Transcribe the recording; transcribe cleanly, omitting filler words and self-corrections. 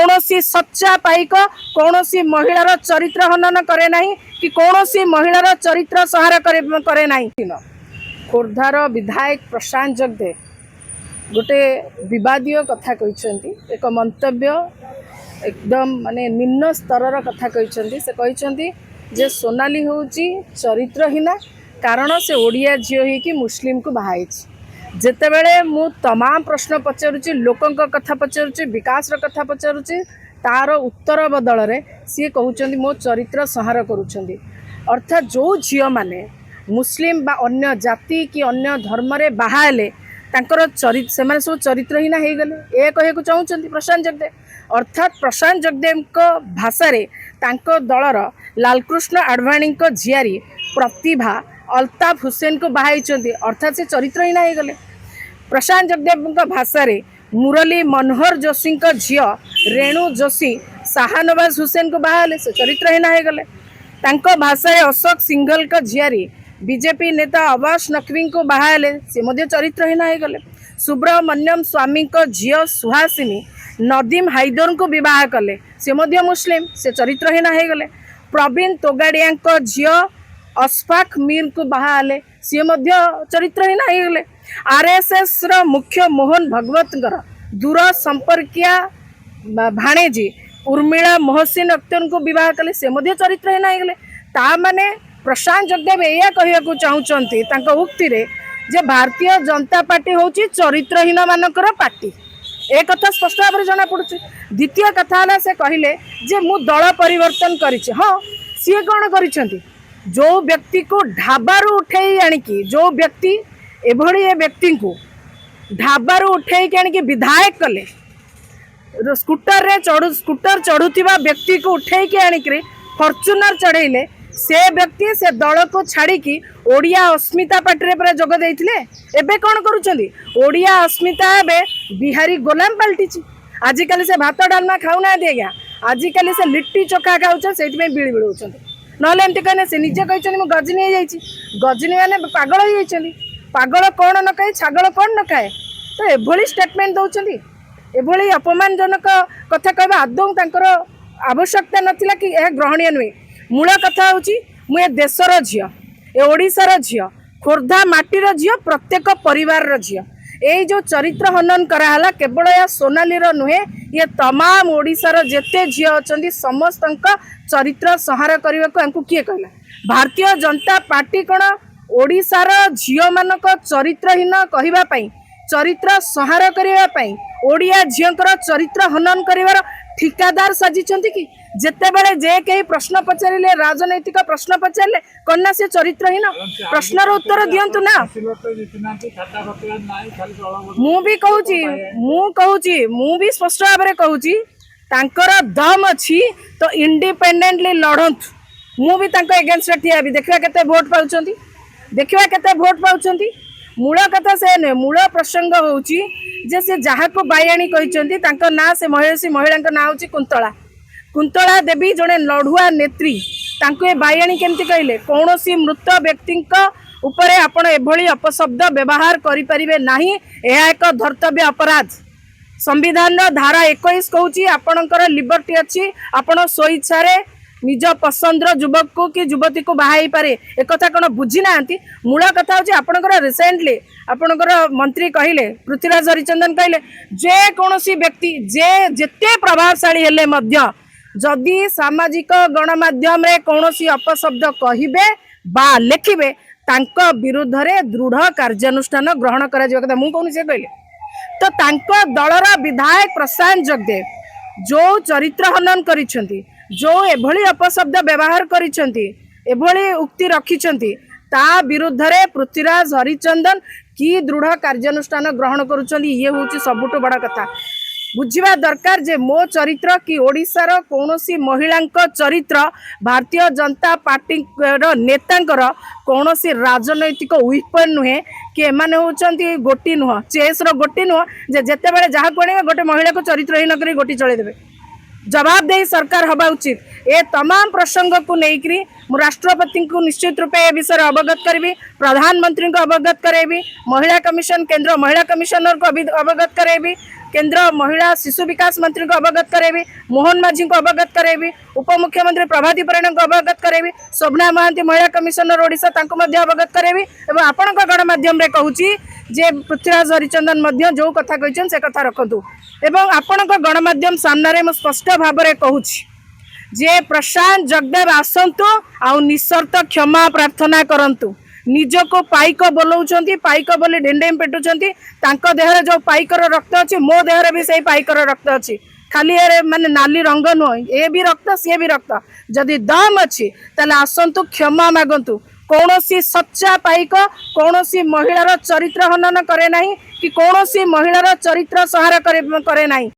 କୌଣସି ସଚ୍ଚା ପାଇକ କୌଣସି ମହିଳାର ଚରିତ୍ର ହନନ କରେ ନାହିଁ କି କୌଣସି ମହିଳାର ଚରିତ୍ର ସଂହାର କରେ ନାହିଁ। ଖୋର୍ଦ୍ଧାର ବିଧାୟକ ପ୍ରଶାନ୍ତ ଜଗଦେବ ଗୋଟେ ବିବାଦୀୟ କଥା କହିଛନ୍ତି। ଏକ ମନ୍ତବ୍ୟ, ଏକଦମ ମାନେ ନିମ୍ନ ସ୍ତରର କଥା କହିଛନ୍ତି। ସେ କହିଛନ୍ତି ଯେ ସୋନାଲି ହେଉଛି ଚରିତ୍ରହୀନା, କାରଣ ସେ ଓଡ଼ିଆ ଝିଅ ହେଇକି ମୁସଲିମକୁ ବାହା ହେଇଛି। ଯେତେବେଳେ ମୁଁ ତମାମ ପ୍ରଶ୍ନ ପଚାରୁଛି, ଲୋକଙ୍କ କଥା ପଚାରୁଛି, ବିକାଶର କଥା ପଚାରୁଛି, ତାର ଉତ୍ତର ବଦଳରେ ସିଏ କହୁଛନ୍ତି ମୋ ଚରିତ୍ର ସଂହାର କରୁଛନ୍ତି। ଅର୍ଥାତ୍ ଯେଉଁ ଝିଅମାନେ ମୁସଲିମ ବା ଅନ୍ୟ ଜାତି କି ଅନ୍ୟ ଧର୍ମରେ ବାହା ହେଲେ, ତାଙ୍କର ସେମାନେ ସବୁ ଚରିତ୍ରହୀନ ହେଇଗଲେ, ଏ କହିବାକୁ ଚାହୁଁଛନ୍ତି ପ୍ରଶାନ୍ତ ଜଗଦେବ। ଅର୍ଥାତ୍ ପ୍ରଶାନ୍ତ ଜଗଦେବଙ୍କ ଭାଷାରେ ତାଙ୍କ ଦଳର ଲାଲକୃଷ୍ଣ ଆଡଭାଣୀଙ୍କ ଝିଆରୀ ପ୍ରତିଭା ଅଲତାଫ ହୁସେନକୁ ବାହା ହେଇଛନ୍ତି, ଅର୍ଥାତ୍ ସେ ଚରିତ୍ରହୀନ ହେଇଗଲେ। ପ୍ରଶାନ୍ତ ଜଗଦେବଙ୍କ ଭାଷାରେ ମୁରଲୀ ମନୋହର ଯୋଶୀଙ୍କ ଝିଅ ରେଣୁ ଯୋଶୀ ଶାହନବାଜ ହୁସେନକୁ ବାହା ହେଲେ, ସେ ଚରିତ୍ରହୀନ ହେଇଗଲେ। ତାଙ୍କ ଭାଷାରେ ଅଶୋକ ସିଂଘଲଙ୍କ ଝିଆରୀ ବିଜେପି ନେତା ଆବାସ ନକଭିଙ୍କୁ ବାହା ହେଲେ, ସେ ମଧ୍ୟ ଚରିତ୍ରହୀନ ହେଇଗଲେ। ସୁବ୍ରମଣ୍ୟମ ସ୍ୱାମୀଙ୍କ ଝିଅ ସୁହାସିନୀ ନଦୀମ ହାଇଦରଙ୍କୁ ବିବାହ କଲେ, ସେ ମଧ୍ୟ ମୁସଲିମ, ସେ ଚରିତ୍ରହୀନ ହେଇଗଲେ। ପ୍ରବୀଣ ତୋଗାଡ଼ିଆଙ୍କ ଝିଅ ଅଶଫାକ ମୀରଙ୍କୁ ବାହା ହେଲେ, ସିଏ ମଧ୍ୟ ଚରିତ୍ରହୀନ ହେଇଗଲେ। ଆର୍ଏସ୍ଏସ୍ର ମୁଖ୍ୟ ମୋହନ ଭଗବତଙ୍କର ଦୂର ସମ୍ପର୍କୀୟା ଭାଣେଜୀ ଉର୍ମିଳା ମୋହସିନ ଅକ୍ତରଙ୍କୁ ବିବାହ କଲେ, ସେ ମଧ୍ୟ ଚରିତ୍ରହୀନ ହେଇଗଲେ। ତା ମାନେ ପ୍ରଶାନ୍ତ ଜଗଦେବ ଏଇଆ କହିବାକୁ ଚାହୁଁଛନ୍ତି ତାଙ୍କ ଉକ୍ତିରେ ଯେ ଭାରତୀୟ ଜନତା ପାର୍ଟି ହେଉଛି ଚରିତ୍ରହୀନ ମାନଙ୍କର ପାର୍ଟି। ଏ କଥା ସ୍ପଷ୍ଟ ଭାବରେ ଜଣାପଡ଼ୁଛି। ଦ୍ୱିତୀୟ କଥା ହେଲା, ସେ କହିଲେ ଯେ ମୁଁ ଦଳ ପରିବର୍ତ୍ତନ କରିଛି। ହଁ, ସିଏ କ'ଣ କରିଛନ୍ତି? ଯେଉଁ ବ୍ୟକ୍ତିକୁ ଢାବାରୁ ଉଠେଇ ଆଣିକି, ଯେଉଁ ବ୍ୟକ୍ତି ଏଭଳି ଏ ବ୍ୟକ୍ତିଙ୍କୁ ଢାବାରୁ ଉଠେଇକି ଆଣିକି ବିଧାୟକ କଲେ, ସ୍କୁଟର ଚଢ଼ୁଥିବା ବ୍ୟକ୍ତିକୁ ଉଠେଇକି ଆଣିକିରି ଫର୍ଚୁନର ଚଢ଼େଇଲେ, ସେ ବ୍ୟକ୍ତି ସେ ଦଳକୁ ଛାଡ଼ିକି ଓଡ଼ିଆ ଅସ୍ମିତା ପାର୍ଟିରେ ପୁରା ଯୋଗ ଦେଇଥିଲେ। ଏବେ କ'ଣ କରୁଛନ୍ତି? ଓଡ଼ିଆ ଅସ୍ମିତା ଏବେ ବିହାରୀ ଗୋଲାମ ପାଲଟିଛି। ଆଜିକାଲି ସେ ଭାତ ଡାଲମା ଖାଉନାହାନ୍ତି ଆଜ୍ଞା, ଆଜିକାଲି ସେ ଲିଟ୍ଟି ଚୋଖା ଖାଉଛନ୍ତି, ସେଇଥିପାଇଁ ବିଳି ବିଳଉଛନ୍ତି। ନହେଲେ ଏମିତି କହିଲେ, ସେ ନିଜେ କହିଛନ୍ତି ମୁଁ ଗଜନୀ ହେଇଯାଇଛି। ଗଜନୀ ମାନେ ପାଗଳ ହେଇଯାଇଛନ୍ତି। ପାଗଳ କ'ଣ ନ ଖାଏ, ଛାଗଳ କ'ଣ ନ ଖାଏ? ତ ଏଭଳି ଷ୍ଟେଟମେଣ୍ଟ ଦେଉଛନ୍ତି, ଏଭଳି ଅପମାନଜନକ କଥା କହିବା ଆଦୌ ତାଙ୍କର ଆବଶ୍ୟକତା ନଥିଲା କି ଏହା ଗ୍ରହଣୀୟ ନୁହେଁ। ମୂଳ କଥା ହେଉଛି, ମୁଁ ଏ ଦେଶର ଝିଅ, ଏ ଓଡ଼ିଶାର ଝିଅ, ଖୋର୍ଦ୍ଧା ମାଟିର ଝିଅ, ପ୍ରତ୍ୟେକ ପରିବାରର ଝିଅ। ଏଇ ଯେଉଁ ଚରିତ୍ର ହନନ କରାହେଲା, କେବଳ ଏହା ସୋନାଲିର ନୁହେଁ, ଇଏ ତମାମ ଓଡ଼ିଶାର ଯେତେ ଝିଅ ଅଛନ୍ତି ସମସ୍ତଙ୍କ ଚରିତ୍ର ସଂହାର କରିବାକୁ ୟାଙ୍କୁ କିଏ କହିଲା? ଭାରତୀୟ ଜନତା ପାର୍ଟି କ'ଣ ଓଡ଼ିଶାର ଝିଅମାନଙ୍କ ଚରିତ୍ରହୀନ କହିବା ପାଇଁ, ଚରିତ୍ର ସଂହାର କରିବା ପାଇଁ, ଓଡ଼ିଆ ଝିଅଙ୍କର ଚରିତ୍ର ହନନ କରିବାର ଠିକାଦାର ସାଜିଛନ୍ତି କି? ଯେତେବେଳେ ଯେ କେହି ପ୍ରଶ୍ନ ପଚାରିଲେ, ରାଜନୈତିକ ପ୍ରଶ୍ନ ପଚାରିଲେ, କ'ଣ ନା ସେ ଚରିତ୍ରହୀନ? ପ୍ରଶ୍ନର ଉତ୍ତର ଦିଅନ୍ତୁ ନା। ଜିତିନାହାନ୍ତି, ଖାତା ପତ୍ର ନାହିଁ, ଖାଲି ଦଳ। ମୁଁ ବି କହୁଛି, ମୁଁ କହୁଛି, ମୁଁ ବି ସ୍ପଷ୍ଟ ଭାବରେ କହୁଛି, ତାଙ୍କର ଦମ୍ ଅଛି ତ ଇଣ୍ଡିପେଣ୍ଡେଣ୍ଟଲି ଲଢ଼ନ୍ତୁ। ମୁଁ ବି ତାଙ୍କ ଏଗେନଷ୍ଟରେ ଠିଆ ହେବି। ଦେଖିବା କେତେ ଭୋଟ ପାଉଛନ୍ତି, ଦେଖିବା କେତେ ଭୋଟ ପାଉଛନ୍ତି। ମୂଳ କଥା ସେ ନୁହେଁ। ମୂଳ ପ୍ରସଙ୍ଗ ହେଉଛି ଯେ ସେ ଯାହାକୁ ବାଇଆଣୀ କହିଛନ୍ତି, ତାଙ୍କ ନାଁ, ସେ ମହିଷୀ ମହିଳାଙ୍କ ନାଁ ହେଉଛି କୁନ୍ତଳା। କୁନ୍ତଳା ଦେବୀ ଜଣେ ଲଢୁଆ ନେତ୍ରୀ, ତାଙ୍କୁ ଏ ବାଇଆଣୀ କେମିତି କହିଲେ? କୌଣସି ମୃତ ବ୍ୟକ୍ତିଙ୍କ ଉପରେ ଆପଣ ଏଭଳି ଅପଶବ୍ଦ ବ୍ୟବହାର କରିପାରିବେ ନାହିଁ। ଏହା ଏକ ଧର୍ତ୍ତବ୍ୟ ଅପରାଧ। ସମ୍ବିଧାନର ଧାରା 21 କହୁଛି ଆପଣଙ୍କର ଲିବର୍ଟି ଅଛି, ଆପଣ ସ୍ୱଇଚ୍ଛାରେ ନିଜ ପସନ୍ଦର ଯୁବକକୁ କି ଯୁବତୀକୁ ବାହା ହେଇପାରେ। ଏକଥା କ'ଣ ବୁଝି ନାହାନ୍ତି? ମୂଳ କଥା ହେଉଛି, ଆପଣଙ୍କର ରିସେଣ୍ଟଲି ଆପଣଙ୍କର ମନ୍ତ୍ରୀ କହିଲେ, ପୃଥ୍ୱୀରାଜ ହରିଚନ୍ଦନ କହିଲେ, ଯେକୌଣସି ବ୍ୟକ୍ତି ଯେ ଯେତେ ପ୍ରଭାବଶାଳୀ ହେଲେ ମଧ୍ୟ ଯଦି ସାମାଜିକ ଗଣମାଧ୍ୟମରେ କୌଣସି ଅପଶବ୍ଦ କହିବେ ବା ଲେଖିବେ, ତାଙ୍କ ବିରୁଦ୍ଧରେ ଦୃଢ଼ କାର୍ଯ୍ୟାନୁଷ୍ଠାନ ଗ୍ରହଣ କରାଯିବା କଥା ମୁଁ କହୁନି, ସେ କହିଲେ। ତ ତାଙ୍କ ଦଳର ବିଧାୟକ ପ୍ରଶାନ୍ତ ଜଗଦେବ ଯୋଉ ଚରିତ୍ର ହନନ କରିଛନ୍ତି, ଯୋଉ ଏଭଳି ଅପଶବ୍ଦ ବ୍ୟବହାର କରିଛନ୍ତି, ଏଭଳି ଉକ୍ତି ରଖିଛନ୍ତି, ତା ବିରୁଦ୍ଧରେ ପୃଥ୍ୱୀରାଜ ହରିଚନ୍ଦନ କି ଦୃଢ଼ କାର୍ଯ୍ୟାନୁଷ୍ଠାନ ଗ୍ରହଣ କରୁଛନ୍ତି? ଇଏ ହେଉଛି ସବୁଠୁ ବଡ଼ କଥା। ବୁଝିବା ଦରକାର ଯେ ମୋ ଚରିତ୍ର କି ଓଡ଼ିଶାର କୌଣସି ମହିଳାଙ୍କ ଚରିତ୍ର ଭାରତୀୟ ଜନତା ପାର୍ଟିର ନେତାଙ୍କର କୌଣସି ରାଜନୈତିକ ୱିପନ୍ ନୁହେଁ କି ଏମାନେ ହେଉଛନ୍ତି ଗୋଟି ନୁହଁ, ଚେସ୍ର ଗୋଟି ନୁହଁ ଯେ ଯେତେବେଳେ ଯାହାକୁ ଆଣିବେ, ଗୋଟେ ମହିଳାକୁ ଚରିତ୍ରହୀନ କରି ଗୋଟି ଚଳେଇଦେବେ। ଜବାବ ଦେଇ ସରକାର ହେବା ଉଚିତ। ଏ ତମାମ ପ୍ରସଙ୍ଗକୁ ନେଇକରି ମୁଁ ରାଷ୍ଟ୍ରପତିଙ୍କୁ ନିଶ୍ଚିତ ରୂପେ ଏ ବିଷୟରେ ଅବଗତ କରିବି, ପ୍ରଧାନମନ୍ତ୍ରୀଙ୍କୁ ଅବଗତ କରାଇବି, ମହିଳା କମିଶନ, କେନ୍ଦ୍ର ମହିଳା କମିଶନରକୁ ଅବଗତ କରାଇବି। କେନ୍ଦ୍ର ମହିଳା ଶିଶୁ ବିକାଶ ମନ୍ତ୍ରୀଙ୍କୁ ଅବଗତ କରାଇବି, ମୋହନ ମାଝୀଙ୍କୁ ଅବଗତ କରାଇବି, ଉପମୁଖ୍ୟମନ୍ତ୍ରୀ ପ୍ରଭାତୀ ପରିଡ଼ାଙ୍କୁ ଅବଗତ କରାଇବି, ଶୋଭନା ମହାନ୍ତି ମହିଳା କମିଶନର ଓଡ଼ିଶା ତାଙ୍କୁ ମଧ୍ୟ ଅବଗତ କରାଇବି। ଏବଂ ଆପଣଙ୍କ ଗଣମାଧ୍ୟମରେ କହୁଛି ଯେ ପୃଥ୍ୱୀରାଜ ହରିଚନ୍ଦନ ମଧ୍ୟ ଯେଉଁ କଥା କହିଛନ୍ତି ସେ କଥା ରଖନ୍ତୁ। ଏବଂ ଆପଣଙ୍କ ଗଣମାଧ୍ୟମ ସାମ୍ନାରେ ମୁଁ ସ୍ପଷ୍ଟ ଭାବରେ କହୁଛି ଯେ ପ୍ରଶାନ୍ତ ଜଗଦେବ ଆସନ୍ତୁ ଆଉ ନିଃସର୍ତ୍ତ କ୍ଷମା ପ୍ରାର୍ଥନା କରନ୍ତୁ। ନିଜକୁ ପାଇକ ବୋଲଉଛନ୍ତି, ପାଇକ ବୋଲି ଡେଣ୍ଡେଇ ପେଟୁଛନ୍ତି। ତାଙ୍କ ଦେହରେ ଯୋଉ ପାଇକର ରକ୍ତ ଅଛି, ମୋ ଦେହରେ ବି ସେଇ ପାଇକର ରକ୍ତ ଅଛି। ଖାଲି ଏରେ ମାନେ ନାଲି ରଙ୍ଗ ନୁହଁ, ଏ ବି ରକ୍ତ, ସିଏ ବି ରକ୍ତ। ଯଦି ଦମ୍ ଅଛି ତାହେଲେ ଆସନ୍ତୁ, କ୍ଷମା ମାଗନ୍ତୁ। କୌଣସି ସଚ୍ଚା ପାଇକ କୌଣସି ମହିଳାର ଚରିତ୍ର ହନନ କରେ ନାହିଁ କି କୌଣସି ମହିଳାର ଚରିତ୍ର ସଂହାର କରେ ନାହିଁ।